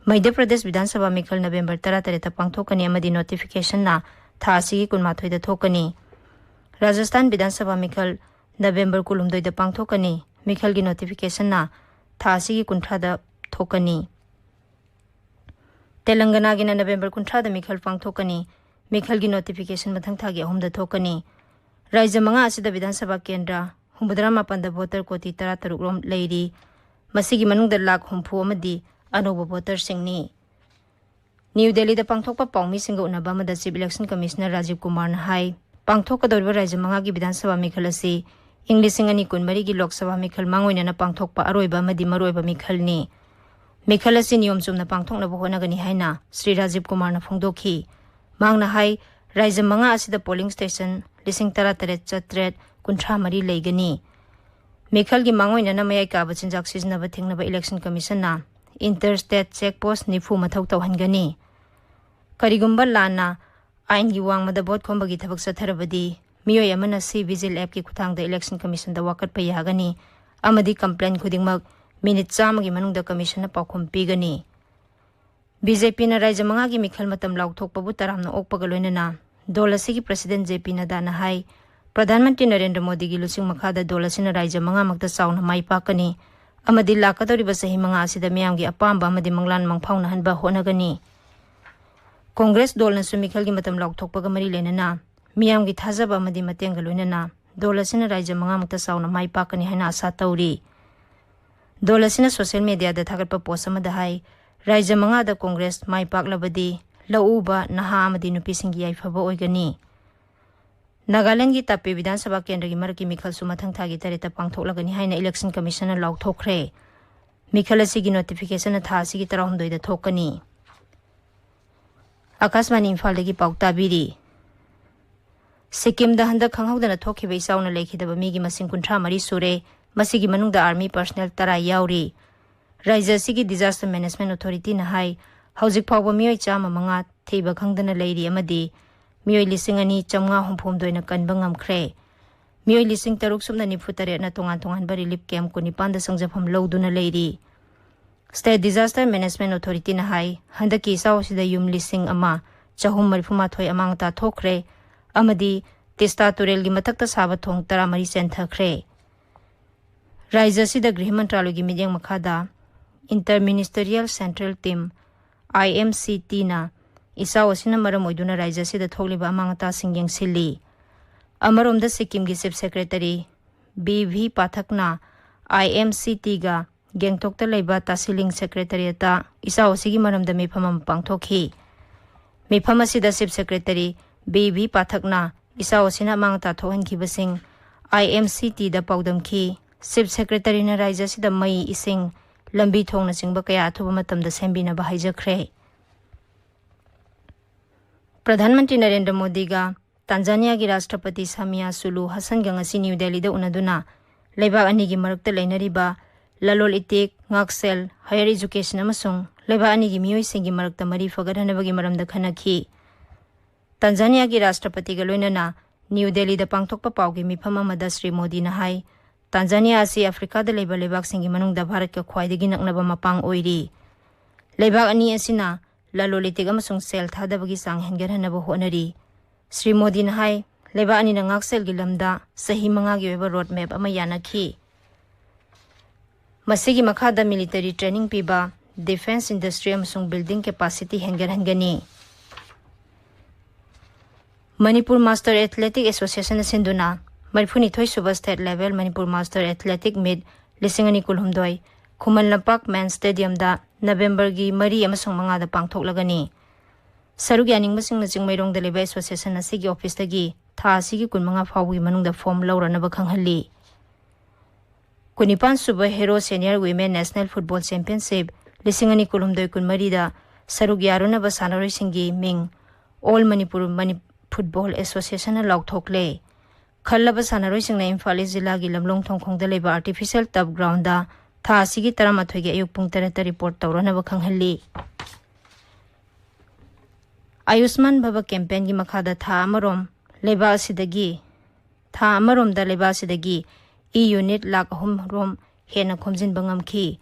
ꯃꯙ꯭ꯌ ꯄ꯭ꯔꯗꯦꯁ ꯕꯤꯙꯥꯟ ꯁꯚꯥ ꯃꯤꯈꯜ ꯅꯕꯦꯝꯕꯔ ꯇꯔꯥꯇꯔꯦꯠꯇ ꯄꯥꯡꯊꯣꯛꯀꯅꯤ ꯑꯃꯗꯤ ꯅꯣꯇꯤꯐꯤꯀꯦꯁꯟꯅ ꯊꯥ ꯑꯁꯤꯒꯤ ꯀꯨꯟꯃꯥꯊꯣꯏꯗ ꯊꯣꯛꯀꯅꯤ꯫ ꯔꯥꯖꯁꯊꯥꯟ ꯕꯤꯙꯥꯟ ꯁꯚꯥ ꯃꯤꯈꯜ ꯅꯕꯦꯝꯕꯔ ꯀꯨꯟꯍꯨꯝꯗꯣꯏꯗ ꯄꯥꯡꯊꯣꯛꯀꯅꯤ꯫ ꯃꯤꯈꯜꯒꯤ ꯅꯣꯇꯤꯐꯤꯀꯦꯁꯟꯅ ꯊꯥ ꯑꯁꯤꯒꯤ ꯀꯨꯟꯊ꯭ꯔꯥꯗ ꯊꯣꯛꯀꯅꯤ꯫ ꯇꯦꯂꯪꯒꯅꯥꯒꯤꯅ ꯅꯕꯦꯝꯕꯔ ꯀꯨꯟꯊ꯭ꯔꯥꯗ ꯃꯤꯈꯜ ꯄꯥꯡꯊꯣꯛꯀꯅꯤ꯫ ꯃꯤꯈꯜꯒꯤ ꯅꯣꯇꯤꯐꯤꯀꯦꯁꯟ ꯃꯊꯪ ꯊꯥꯒꯤ ꯑꯍꯨꯝꯗ ꯊꯣꯛꯀꯅꯤ꯫ ꯔꯥꯖ꯭ꯌ ꯃꯉꯥ ꯑꯁꯤꯗ ꯕꯤꯙꯥꯟ ꯁꯚꯥ ꯀꯦꯟꯗ꯭ꯔ ꯍꯨꯝꯐꯨꯇꯔꯥ ꯃꯥꯄꯟꯗ ꯚꯣꯇꯔ ꯀꯣꯇꯤ ꯇꯔꯥꯇꯔꯨꯛ ꯔꯣꯝ ꯂꯩꯔꯤ꯫ ꯃꯁꯤꯒꯤ ꯃꯅꯨꯡꯗ ꯂꯥꯈ ꯍꯨꯝꯐꯨ ꯑꯃꯗꯤ ꯑꯅꯧꯕ ꯚꯣꯇꯔꯁꯤꯡꯅꯤ꯫ ꯅ꯭ꯌꯨ ꯗꯦꯜꯂꯤꯗ ꯄꯥꯡꯊꯣꯛꯄ ꯄꯥꯎꯃꯤꯁꯤꯡꯒ ꯎꯅꯕ ꯑꯃꯗ ꯆꯤꯐ ꯏꯂꯦꯛꯁꯟ ꯀꯃꯤꯁꯅꯔ ꯔꯥꯖꯤꯕ ꯀꯨꯃꯥꯔꯅ ꯍꯥꯏ, ꯄꯥꯡꯊꯣꯛꯀꯗꯧꯔꯤꯕ ꯔꯥꯖ꯭ꯌ ꯃꯉꯥꯒꯤ ꯕꯤꯙꯥꯟ ꯁꯚꯥ ꯃꯤꯈꯜ ꯑꯁꯤ ꯏꯪ ꯂꯤꯁꯤꯡ ꯑꯅꯤ ꯀꯨꯟꯃꯔꯤꯒꯤ ꯂꯣꯛ ꯁꯚꯥ ꯃꯤꯈꯜ ꯃꯥꯡꯑꯣꯏꯅꯅ ꯄꯥꯡꯊꯣꯛꯄ ꯑꯔꯣꯏꯕ ꯑꯃꯗꯤ ꯃꯔꯨꯑꯣꯏꯕ ꯃꯤꯈꯜꯅꯤ꯫ ꯃꯤꯈꯜ ꯑꯁꯤ ꯅꯤꯌꯣꯝ ꯆꯨꯝꯅ ꯄꯥꯡꯊꯣꯛꯅꯕ ꯍꯣꯠꯅꯒꯅꯤ ꯍꯥꯏꯅ ꯁ꯭ꯔꯤ ꯔꯥꯖꯤꯕ ꯀꯨꯃꯥꯔꯅ ꯐꯣꯡꯗꯣꯛꯈꯤ꯫ ꯃꯍꯥꯛꯅ ꯍꯥꯏ, ꯔꯥꯖ꯭ꯌ ꯃꯉꯥ ꯑꯁꯤꯗ ꯄꯣꯂꯤꯡ ꯁ꯭ꯇꯦꯁꯟ ꯂꯤꯁꯤꯡ ꯇꯔꯥꯇꯔꯦꯠ ꯆꯥꯇ꯭ꯔꯦꯠ ꯀꯨꯟꯊ꯭ꯔꯥ ꯃꯔꯤ ꯂꯩꯒꯅꯤ꯫ ꯃꯤꯈꯜꯒꯤ ꯃꯥꯡꯑꯣꯏꯅꯅ ꯃꯌꯥꯏ ꯀꯥꯕ ꯆꯤꯟꯖꯥꯛ ꯁꯤꯖꯤꯟꯅꯕ ꯊꯤꯡꯅꯕ ꯏꯂꯦꯛꯁꯟ ꯀꯃꯤꯁꯟꯅ ꯏꯟꯇꯔ ꯁ꯭ꯇꯦꯠ ꯆꯦꯛ ꯄꯣꯁ ꯅꯤꯐꯨ ꯃꯊꯧ ꯇꯧꯍꯟꯒꯅꯤ꯫ ꯀꯔꯤꯒꯨꯝꯕ ꯂꯥꯟꯅ ꯑꯥꯏꯟꯒꯤ ꯋꯥꯡꯃꯗ ꯚꯣꯠ ꯈꯣꯝꯕꯒꯤ ꯊꯕꯛ ꯆꯠꯊꯔꯕꯗꯤ, ꯃꯤꯑꯣꯏ ꯑꯃꯅ ꯁꯤ ꯚꯤꯖꯤꯜ ꯑꯦꯞꯀꯤ ꯈꯨꯠꯊꯥꯡꯗ ꯏꯂꯦꯛꯁꯟ ꯀꯃꯤꯁꯟꯗ ꯋꯥꯀꯠꯄ ꯌꯥꯒꯅꯤ ꯑꯃꯗꯤ ꯀꯝꯄ꯭ꯂꯦꯟ ꯈꯨꯗꯤꯡꯃꯛ ꯃꯤꯅꯤꯠ ꯆꯥꯝꯃꯒꯤ ꯃꯅꯨꯡꯗ ꯀꯃꯤꯁꯟꯅ ꯄꯥꯎꯈꯨꯝ ꯄꯤꯒꯅꯤ꯫ ꯕꯤ ꯖꯦ ꯄꯤꯅ ꯔꯥꯖ꯭ꯌ ꯃꯉꯥꯒꯤ ꯃꯤꯈꯜ ꯃꯇꯝ ꯂꯥꯎꯊꯣꯛꯄꯕꯨ ꯇꯔꯥꯝꯅ ꯑꯣꯛꯄꯒ ꯂꯣꯏꯅꯅ ꯗꯣꯜ ꯑꯁꯤꯒꯤ ꯄ꯭ꯔꯁꯤꯗꯦꯟ ꯖꯦ ꯄꯤ ꯅꯗꯥꯅ ꯍꯥꯏ, ꯄ꯭ꯔꯙꯥꯟ ꯃꯟꯇ꯭ꯔꯤ ꯅꯔꯦꯟꯗ꯭ꯔ ꯃꯣꯗꯤꯒꯤ ꯂꯨꯆꯤꯡ ꯃꯈꯥꯗ ꯗꯣꯜ ꯑꯁꯤꯅ ꯔꯥꯖ꯭ꯌ ꯃꯉꯥꯃꯛꯇ ꯆꯥꯎꯅ ꯃꯥꯏ ꯄꯥꯛꯀꯅꯤ ꯑꯃꯗꯤ ꯂꯥꯛꯀꯗꯧꯔꯤꯕ ꯆꯍꯤ ꯃꯉꯥ ꯑꯁꯤꯗ ꯃꯤꯌꯥꯝꯒꯤ ꯑꯄꯥꯝꯕ ꯑꯃꯗꯤ ꯃꯪꯂꯥꯟ ꯃꯪꯐꯥꯎꯅꯍꯟꯕ ꯍꯣꯠꯅꯒꯅꯤ꯫ ꯀꯣꯡꯒ꯭ꯔꯦꯁ ꯗꯣꯜꯅꯁꯨ ꯃꯤꯈꯜꯒꯤ ꯃꯇꯝ ꯂꯥꯎꯊꯣꯛꯄꯒ ꯃꯔꯤ ꯂꯩꯅꯅ ꯃꯤꯌꯥꯝꯒꯤ ꯊꯥꯖꯕ ꯑꯃꯗꯤ ꯃꯇꯦꯡꯒ ꯂꯣꯏꯅꯅ ꯗꯣꯜ ꯑꯁꯤꯅ ꯔꯥꯖ꯭ꯌ ꯃꯉꯥꯃꯛꯇ ꯆꯥꯎꯅ ꯃꯥꯏ ꯄꯥꯛꯀꯅꯤ ꯍꯥꯏꯅ ꯑꯥꯁꯥ ꯇꯧꯔꯤ꯫ ꯗꯣꯜ ꯑꯁꯤꯅ ꯁꯣꯁꯤꯌꯦꯜ ꯃꯦꯗꯤꯌꯥꯗ ꯊꯥꯒꯠꯄ ꯄꯣꯁ ꯑꯃꯗ ꯍꯥꯏ, ꯔꯥꯏꯖ꯭ꯌ ꯃꯉꯥꯗ ꯀꯣꯡꯒ꯭ꯔꯦꯁ ꯃꯥꯏ ꯄꯥꯛꯂꯕꯗꯤ ꯂꯧ ꯎꯕ ꯅꯍꯥ ꯑꯃꯗꯤ ꯅꯨꯄꯤꯁꯤꯡꯒꯤ ꯌꯥꯏꯐꯕ ꯑꯣꯏꯒꯅꯤ꯫ ꯅꯥꯒꯥꯂꯦꯟꯗꯒꯤ ꯇꯥꯄꯦ ꯕꯤꯙꯥꯟ ꯁꯚꯥ ꯀꯦꯟꯗ꯭ꯔꯒꯤ ꯃꯔꯛꯀꯤ ꯃꯤꯈꯜꯁꯨ ꯃꯊꯪ ꯊꯥꯒꯤ ꯇꯔꯦꯠꯇ ꯄꯥꯡꯊꯣꯛꯂꯒꯅꯤ ꯍꯥꯏꯅ ꯏꯂꯦꯛꯁꯟ ꯀꯃꯤꯁꯟꯅ ꯂꯥꯎꯊꯣꯛꯈ꯭ꯔꯦ꯫ ꯃꯤꯈꯜ ꯑꯁꯤꯒꯤ ꯅꯣꯇꯤꯐꯤꯀꯦꯁꯟꯅ ꯊꯥ ꯑꯁꯤꯒꯤ ꯇꯔꯥꯍꯨꯝꯗꯣꯏꯗ ꯊꯣꯛꯀꯅꯤ꯫ ꯑꯀꯥꯁꯕꯥꯅꯤ ꯏꯝꯐꯥꯜꯗꯒꯤ ꯄꯥꯎ ꯇꯥꯕꯤꯔꯤ꯫ ꯁꯤꯛꯀꯤꯝꯗ ꯍꯟꯗꯛ ꯈꯪꯍꯧꯗꯅ ꯊꯣꯛꯈꯤꯕ ꯏꯆꯥꯎꯅ ꯂꯩꯈꯤꯗꯕ ꯃꯤꯒꯤ ꯃꯁꯤꯡ ꯀꯨꯟꯊ꯭ꯔꯥ ꯃꯔꯤ ꯁꯨꯔꯦ꯫ ꯃꯁꯤꯒꯤ ꯃꯅꯨꯡꯗ ꯑꯥꯔꯃꯤ ꯄꯔꯁꯅꯦꯜ ꯇꯔꯥ ꯌꯥꯎꯔꯤ꯫ ꯔꯥꯏꯖ꯭ꯌ ꯑꯁꯤꯒꯤ ꯗꯤꯖꯥꯁꯇꯔ ꯃꯦꯅꯦꯖꯃꯦꯟ ꯑꯣꯊꯣꯔꯤꯇꯤꯅ ꯍꯥꯏ, ꯍꯧꯖꯤꯛ ꯐꯥꯎꯕ ꯃꯤꯑꯣꯏ ꯆꯥꯝꯃ ꯃꯉꯥ ꯊꯤꯕ ꯈꯪꯗꯅ ꯂꯩꯔꯤ ꯑꯃꯗꯤ ꯃꯤꯑꯣꯏ ꯂꯤꯁꯤꯡ ꯑꯅꯤ ꯆꯥꯝꯃꯉꯥ ꯍꯨꯝꯐꯨ ꯍꯨꯝꯗꯣꯏꯅ ꯀꯟꯕ ꯉꯝꯈ꯭ꯔꯦ꯫ ꯃꯤꯑꯣꯏ ꯂꯤꯁꯤꯡ ꯇꯔꯨꯛ ꯁꯨꯞꯅ ꯅꯤꯐꯨ ꯇꯔꯦꯠꯅ ꯇꯣꯉꯥꯟ ꯇꯣꯉꯥꯟꯕ ꯔꯤꯂꯤꯐ ꯀꯦꯝꯞ ꯀꯨꯟꯅꯤꯄꯥꯟꯗ ꯆꯪꯖꯐꯝ ꯂꯧꯗꯨꯅ ꯂꯩꯔꯤ꯫ ꯁ꯭ꯇꯦꯠ ꯗꯤꯖꯥꯁꯇꯔ ꯃꯦꯅꯦꯖꯃꯦꯟ ꯑꯣꯊꯣꯔꯤꯇꯤꯅ ꯍꯥꯏ, ꯍꯟꯗꯛꯀꯤ ꯏꯆꯥꯎ ꯑꯁꯤꯗ ꯌꯨꯝ ꯂꯤꯁꯤꯡ ꯑꯃ ꯆꯍꯨꯝ ꯃꯔꯤꯐꯨ ꯃꯥꯊꯣꯏ ꯑꯃꯥꯡ ꯑꯇꯥ ꯊꯣꯛꯈ꯭ꯔꯦ ꯑꯃꯗꯤ ꯇꯤꯁꯇꯥ ꯇꯨꯔꯦꯜꯒꯤ ꯃꯊꯛꯇ ꯁꯥꯕ ꯊꯣꯡ ꯇꯔꯥꯃꯔꯤ ꯆꯦꯟꯊꯈ꯭ꯔꯦ꯫ ꯔꯥꯏꯖ꯭ꯌ ꯑꯁꯤꯗ ꯒ꯭ꯔꯤꯍ ꯃꯟꯇ꯭ꯔꯥꯂꯣꯏꯒꯤ ꯃꯤꯠꯌꯦꯡ ꯃꯈꯥꯗ Inter Ministerial Central Team, I M C T ꯅ ꯏꯆꯥꯎ ꯑꯁꯤꯅ ꯃꯔꯝ ꯑꯣꯏꯗꯨꯅ ꯔꯥꯏꯖ꯭ꯌ ꯑꯁꯤꯗ ꯊꯣꯛꯂꯤꯕ ꯑꯃꯥꯡ ꯑꯇꯥꯁꯤꯡ ꯌꯦꯡꯁꯤꯜꯂꯤ꯫ ꯑꯃꯔꯣꯝꯗ ꯁꯤꯛꯀꯤꯝꯒꯤ ꯆꯤꯐ ꯁꯦꯀ꯭ꯔꯦꯇꯔꯤ ꯕꯤ ꯚꯤ ꯄꯥꯊꯛꯅ I M C T ꯒ ꯒꯦꯡꯇꯣꯛꯇ ꯂꯩꯕ ꯇꯥꯁꯤꯂꯤꯡ ꯁꯦꯀ꯭ꯔꯦꯇꯔꯤꯌꯦꯠꯇ ꯏꯆꯥꯎ ꯑꯁꯤꯒꯤ ꯃꯔꯝꯗ ꯃꯤꯐꯝ ꯑꯃ ꯄꯥꯡꯊꯣꯛꯈꯤ꯫ ꯃꯤꯐꯝ ꯑꯁꯤꯗ ꯆꯤꯐ ꯁꯦꯀ꯭ꯔꯦꯇꯔꯤ ꯕꯤ ꯚꯤ ꯄꯥꯊꯛꯅ ꯏꯆꯥꯎ ꯑꯁꯤꯅ ꯑꯃꯥꯡ ꯑꯇꯥ ꯊꯣꯛꯍꯟꯈꯤꯕꯁꯤꯡ I M C T ꯗ ꯄꯥꯎꯗꯝꯈꯤ꯫ ꯆꯤꯐ ꯁꯦꯀ꯭ꯔꯦꯇꯔꯤꯅ ꯔꯥꯏꯖ꯭ꯌ ꯑꯁꯤꯗ ꯃꯩ, ꯏꯁꯤꯡ, ꯂꯝꯕꯤ ꯊꯣꯡꯅꯆꯤꯡꯕ ꯀꯌꯥ ꯑꯊꯨꯕ ꯃꯇꯝꯗ ꯁꯦꯝꯕꯤꯅꯕ ꯍꯥꯏꯖꯈ꯭ꯔꯦ꯫ ꯄ꯭ꯔꯙꯥꯟ ꯃꯟꯇ꯭ꯔꯤ ꯅꯔꯦꯟꯗ꯭ꯔ ꯃꯣꯗꯤꯒ ꯇꯥꯟꯖꯥꯅꯤꯌꯥꯒꯤ ꯔꯥꯁꯇ꯭ꯔꯄꯇꯤ ꯁꯥꯃꯤꯌꯥ ꯁꯨꯂꯨ ꯍꯁꯟꯒ ꯉꯁꯤ ꯅ꯭ꯌꯨ ꯗꯦꯜꯂꯤꯗ ꯎꯅꯗꯨꯅ ꯂꯩꯕꯥꯛ ꯑꯅꯤꯒꯤ ꯃꯔꯛꯇ ꯂꯩꯅꯔꯤꯕ ꯂꯂꯣꯜ ꯏꯇꯤꯛ, ꯉꯥꯛꯁꯦꯜ, ꯍꯥꯌꯔ ꯑꯦꯖꯨꯀꯦꯁꯟ ꯑꯃꯁꯨꯡ ꯂꯩꯕꯥꯛ ꯑꯅꯤꯒꯤ ꯃꯤꯑꯣꯏꯁꯤꯡꯒꯤ ꯃꯔꯛꯇ ꯃꯔꯤ ꯐꯒꯠꯍꯟꯅꯕꯒꯤ ꯃꯔꯝꯗ ꯈꯟꯅꯈꯤ꯫ ꯇꯥꯟꯖꯥꯅꯤꯌꯥꯒꯤ ꯔꯥꯁꯇ꯭ꯔꯄꯇꯤꯒ ꯂꯣꯏꯅꯅ ꯅ꯭ꯌꯨ ꯗꯦꯜꯂꯤꯗ ꯄꯥꯡꯊꯣꯛꯄ ꯄꯥꯎꯒꯤ ꯃꯤꯐꯝ ꯑꯃꯗ ꯁ꯭ꯔꯤ ꯃꯣꯗꯤꯅ ꯍꯥꯏ, ꯇꯥꯟꯖꯥꯅꯤꯌꯥ ꯑꯁꯤ ꯑꯐ꯭ꯔꯤꯀꯥꯗ ꯂꯩꯕ ꯂꯩꯕꯥꯛꯁꯤꯡꯒꯤ ꯃꯅꯨꯡꯗ ꯚꯥꯔꯠꯀ ꯈ꯭ꯋꯥꯏꯗꯒꯤ ꯅꯛꯅꯕ ꯃꯄꯥꯡ ꯑꯣꯏꯔꯤ꯫ ꯂꯩꯕꯥꯛ ꯑꯅꯤ ꯑꯁꯤꯅ ꯂꯂꯣꯜ ꯏꯇꯤꯛ ꯑꯃꯁꯨꯡ ꯁꯦꯜ ꯊꯥꯗꯕꯒꯤ ꯆꯥꯡ ꯍꯦꯟꯒꯠꯍꯟꯅꯕ ꯍꯣꯠꯅꯔꯤ꯫ ꯁ꯭ꯔꯤ ꯃꯣꯗꯤꯅ ꯍꯥꯏ, ꯂꯩꯕꯥꯛ ꯑꯅꯤꯅ ꯉꯥꯛꯁꯦꯜꯒꯤ ꯂꯝꯗ ꯆꯍꯤ ꯃꯉꯥꯒꯤ ꯑꯣꯏꯕ ꯔꯣꯗ ꯃꯦꯞ ꯑꯃ ꯌꯥꯅꯈꯤ꯫ ꯃꯁꯤꯒꯤ ꯃꯈꯥꯗ ꯃꯤꯂꯤꯇꯔꯤ ꯇ꯭ꯔꯦꯅꯤꯡ ꯄꯤꯕ, ꯗꯤꯐꯦꯟꯁ ꯏꯟꯗꯁꯇ꯭ꯔꯤ ꯑꯃꯁꯨꯡ building capacity ꯍꯦꯟꯒꯠꯍꯟꯒꯅꯤ꯫ Manipur master athletic ꯑꯦꯁꯣꯁꯤꯌꯦꯁꯟꯅ ꯁꯤꯟꯗꯨꯅ ꯃꯔꯤꯐꯨꯅꯤꯊꯣꯏ ꯁꯨꯕ state level Manipur master athletic ꯃꯤꯠ ꯂꯤꯁꯤꯡ ꯑꯅꯤ ꯀꯨꯟꯍꯨꯝꯗꯣꯏ, ꯈꯨꯃꯟ ꯂꯝꯄꯥꯛ ꯃꯦꯟ ꯁ꯭ꯇꯦꯗꯤꯌꯝꯗ ꯅꯕꯦꯝꯕꯔꯒꯤ ꯃꯔꯤ ꯑꯃꯁꯨꯡ ꯃꯉꯥꯗ ꯄꯥꯡꯊꯣꯛꯂꯒꯅꯤ꯫ ꯁꯔꯨꯛ ꯌꯥꯅꯤꯡꯕꯁꯤꯡꯅ ꯆꯤꯡꯃꯩꯔꯣꯡꯗ ꯂꯩꯕ ꯑꯦꯁꯣꯁꯤꯌꯦꯁꯟ ꯑꯁꯤꯒꯤ ꯑꯣꯐꯤꯁꯇꯒꯤ ꯊꯥ ꯑꯁꯤꯒꯤ ꯀꯨꯟꯃꯉꯥ ꯐꯥꯎꯕꯒꯤ ꯃꯅꯨꯡꯗ ꯐꯣꯔꯝ ꯂꯧꯔꯅꯕ ꯈꯪꯍꯜꯂꯤ꯫ ꯀꯨꯟꯅꯤꯄꯥꯟ ꯁꯨꯕ Hero senior women national football championship ꯂꯤꯁꯤꯡ ꯑꯅꯤ ꯀꯨꯟꯍꯨꯝꯗꯣꯏ ꯀꯨꯟꯃꯔꯤꯗ ꯁꯔꯨꯛ ꯌꯥꯔꯨꯅꯕ ꯁꯥꯟꯅꯔꯣꯏꯁꯤꯡꯒꯤ ꯃꯤꯡ ꯑꯣꯜ ꯃꯅꯤꯄꯨꯔ ꯃꯅꯤ-, ꯐꯨꯠꯕꯣꯜ ꯑꯦꯁꯣꯁꯤꯌꯦꯁꯟꯅ ꯂꯥꯎꯊꯣꯛꯂꯦ꯫ ꯈꯜꯂꯕ ꯁꯥꯟꯅꯔꯣꯏꯁꯤꯡꯅ ꯏꯝꯐꯥꯜ ꯏꯁ ꯖꯤꯂꯥꯒꯤ ꯂꯝꯂꯣꯡ ꯊꯣꯡꯈꯣꯡꯗ ꯂꯩꯕ ꯑꯥꯔꯇꯤꯐꯤꯁꯤꯌꯦꯜ ꯇꯔꯐ ꯒ꯭ꯔꯥꯎꯟꯗ ꯊꯥ ꯑꯁꯤꯒꯤ ꯇꯔꯥꯃꯥꯊꯣꯏꯒꯤ ꯑꯌꯨꯛ ꯄꯨꯡ ꯇꯔꯦꯠꯇ ꯔꯤꯄꯣꯔꯠ ꯇꯧꯔꯅꯕ ꯈꯪꯍꯜꯂꯤ꯫ ꯑꯌꯨꯁꯃꯥꯟ ꯚꯕ ꯀꯦꯝꯄꯦꯟꯒꯤ ꯃꯈꯥꯗ ꯊꯥ ꯑꯃꯔꯣꯝ ꯂꯩꯕꯥꯛ ꯑꯁꯤꯗꯒꯤ, ꯊꯥ ꯑꯃꯔꯣꯝꯗ ꯂꯩꯕꯥꯛ ꯑꯁꯤꯗꯒꯤ ꯏ ꯌꯨꯅꯤꯠ ꯂꯥꯈ ꯑꯍꯨꯝ ꯔꯣꯝ ꯍꯦꯟꯅ ꯈꯣꯝꯖꯤꯟꯕ ꯉꯝꯈꯤ꯫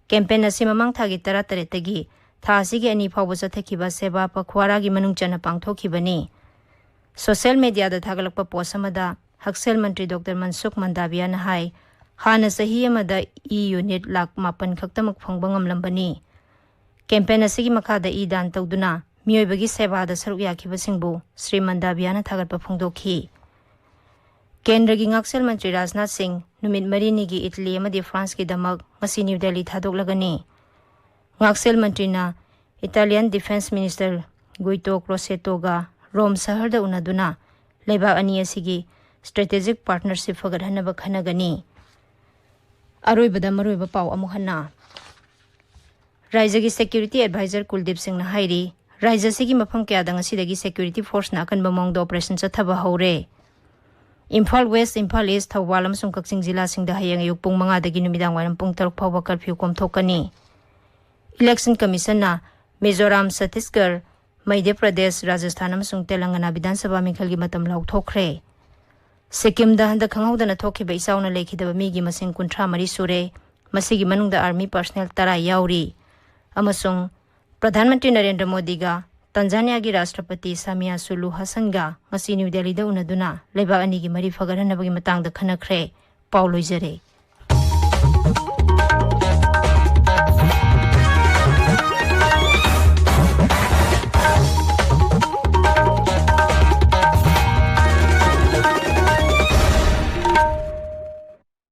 ꯀꯦꯝꯄꯦꯟ ꯑꯁꯤ ꯃꯃꯥꯡ ꯊꯥꯒꯤ ꯇꯔꯥꯇꯔꯦꯠꯇꯒꯤ ꯊꯥ ꯑꯁꯤꯒꯤ ꯑꯅꯤ ꯐꯥꯎꯕ ꯆꯠꯊꯈꯤꯕ ꯁꯦꯕꯥ ꯄꯈ꯭ꯋꯥꯔꯥꯒꯤ ꯃꯅꯨꯡ ꯆꯟꯅ ꯄꯥꯡꯊꯣꯛꯈꯤꯕꯅꯤ꯫ ꯁꯣꯁꯤꯌꯦꯜ ꯃꯤꯗꯤꯌꯥꯗ ꯊꯥꯒꯠꯂꯛꯄ ꯄꯣꯁ ꯑꯃꯗ ꯍꯛꯁꯦꯜ ꯃꯟꯇ꯭ꯔꯤ ꯗꯣꯛꯇꯔ ꯃꯟꯁꯨꯈ ꯃꯟꯗꯥꯕꯤꯌꯥꯅ ꯍꯥꯏ, ꯍꯥꯟꯅ ꯆꯍꯤ ꯑꯃꯗ ꯏ ꯌꯨꯅꯤꯠ ꯂꯥꯈ ꯃꯥꯄꯟ ꯈꯛꯇꯃꯛ ꯐꯪꯕ ꯉꯝꯂꯝꯕꯅꯤ꯫ ꯀꯦꯝꯄꯦꯟ ꯑꯁꯤꯒꯤ ꯃꯈꯥꯗ ꯏ ꯗꯥꯟ ꯇꯧꯗꯨꯅ ꯃꯤꯑꯣꯏꯕꯒꯤ ꯁꯦꯕꯥꯗ ꯁꯔꯨꯛ ꯌꯥꯈꯤꯕꯁꯤꯡꯕꯨ ꯁ꯭ꯔꯤ ꯃꯟꯗꯥꯕꯤꯌꯥꯅ ꯊꯥꯒꯠꯄ ꯐꯣꯡꯗꯣꯛꯈꯤ꯫ ꯀꯦꯟꯗ꯭ꯔꯒꯤ ꯉꯥꯛꯁꯦꯜ ꯃꯟꯇ꯭ꯔꯤ ꯔꯥꯖꯅꯥꯊ ꯁꯤꯡ ꯅꯨꯃꯤꯠ ꯃꯔꯤꯅꯤꯒꯤ ꯏꯇꯂꯤ ꯑꯃꯗꯤ ꯐ꯭ꯔꯥꯟꯁꯀꯤꯗꯃꯛ ꯉꯁꯤ ꯅ꯭ꯌꯨ ꯗꯦꯜꯂꯤ ꯊꯥꯗꯣꯛꯂꯒꯅꯤ꯫ ꯉꯥꯛꯁꯦꯜ ꯃꯟꯇ꯭ꯔꯤꯅ ꯏꯇꯥꯂꯤꯌꯥꯟ ꯗꯤꯐꯦꯟꯁ ꯃꯤꯅꯤꯁꯇꯔ ꯒꯨꯏꯇꯣ ꯀ꯭ꯔꯣꯁꯦꯇꯣꯒ ꯔꯣꯝ ꯁꯍꯔꯗ ꯎꯅꯗꯨꯅ ꯂꯩꯕꯥꯛ ꯑꯅꯤ ꯑꯁꯤꯒꯤ ꯁ꯭ꯇ꯭ꯔꯦꯇꯦꯖꯤꯛ ꯄꯥꯔꯠꯅꯔꯁꯤꯞ ꯐꯒꯠꯍꯟꯅꯕ ꯈꯟꯅꯒꯅꯤ꯫ ꯑꯔꯣꯏꯕꯗ ꯃꯔꯨꯑꯣꯏꯕ ꯄꯥꯎ ꯑꯃꯨꯛ ꯍꯟꯅ꯫ ꯔꯥꯏꯖ꯭ꯌꯒꯤ ꯁꯦꯀ꯭ꯌꯨꯔꯤꯇꯤ ꯑꯦꯗꯚꯥꯏꯖꯔ ꯀꯨꯜꯗꯤꯞ ꯁꯤꯡꯅ ꯍꯥꯏꯔꯤ, ꯔꯥꯏꯖ꯭ꯌ ꯑꯁꯤꯒꯤ ꯃꯐꯝ ꯀꯌꯥꯗ ꯉꯁꯤꯗꯒꯤ ꯁꯦꯀ꯭ꯌꯨꯔꯤꯇꯤ ꯐꯣꯔꯁꯅ ꯑꯀꯟꯕ ꯃꯑꯣꯡꯗ ꯑꯣꯄꯔꯦꯁꯟ ꯆꯠꯊꯕ ꯍꯧꯔꯦ꯫ ꯏꯝꯐꯥꯜ ꯋꯦꯁ, ꯏꯝꯐꯥꯜ ꯏꯁ, ꯊꯧꯕꯥꯜ ꯑꯃꯁꯨꯡ ꯀꯛꯆꯤꯡ ꯖꯤꯂꯥꯁꯤꯡꯗ ꯍꯌꯦꯡ ꯑꯌꯨꯛ ꯄꯨꯡ ꯃꯉꯥꯗꯒꯤ ꯅꯨꯃꯤꯗꯥꯡ ꯋꯥꯏꯔꯝ ꯄꯨꯡ ꯇꯔꯨꯛ ꯐꯥꯎꯕ ꯀꯔꯐ꯭ꯌꯨ ꯀꯣꯝꯊꯣꯛꯀꯅꯤ꯫ ꯏꯂꯦꯛꯁꯟ ꯀꯃꯤꯁꯟꯅ ꯃꯤꯖꯣꯔꯥꯝ, ꯆꯇꯤꯁꯒꯔ, ꯃꯙ꯭ꯌ ꯄ꯭ꯔꯗꯦꯁ, ꯔꯥꯖꯁꯊꯥꯟ ꯑꯃꯁꯨꯡ ꯇꯦꯂꯪꯒꯅꯥ ꯕꯤꯙꯥꯟ ꯁꯚꯥ ꯃꯤꯈꯜꯒꯤ ꯃꯇꯝ ꯂꯥꯎꯊꯣꯛꯈ꯭ꯔꯦ꯫ ꯁꯤꯛꯀꯤꯝꯗ ꯍꯟꯗꯛ ꯈꯪꯍꯧꯗꯅ ꯊꯣꯛꯈꯤꯕ ꯏꯆꯥꯎꯅ ꯂꯩꯈꯤꯗꯕ ꯃꯤꯒꯤ ꯃꯁꯤꯡ ꯀꯨꯟꯊ꯭ꯔꯥ ꯃꯔꯤ ꯁꯨꯔꯦ꯫ ꯃꯁꯤꯒꯤ ꯃꯅꯨꯡꯗ ꯑꯥꯔꯃꯤ ꯄꯔꯁꯅꯦꯜ ꯇꯔꯥ ꯌꯥꯎꯔꯤ꯫ ꯑꯃꯁꯨꯡ ꯄ꯭ꯔꯙꯥꯟ ꯃꯟꯇ꯭ꯔꯤ ꯅꯔꯦꯟꯗ꯭ꯔ ꯃꯣꯗꯤꯒ ꯇꯟꯖꯥꯅꯤꯌꯥꯒꯤ ꯔꯥꯁꯇ꯭ꯔꯄꯇꯤ ꯁꯥꯃꯤꯌꯥ ꯁꯨꯂꯨ ꯍꯁꯟꯒ ꯉꯁꯤ ꯅ꯭ꯌꯨ ꯗꯦꯜꯂꯤꯗ ꯎꯅꯗꯨꯅ ꯂꯩꯕꯥꯛ ꯑꯅꯤꯒꯤ ꯃꯔꯤ ꯐꯒꯠꯍꯟꯅꯕꯒꯤ ꯃꯇꯥꯡꯗ ꯈꯟꯅꯈ꯭ꯔꯦ꯫ ꯄꯥꯎ ꯂꯣꯏꯖꯔꯦ꯫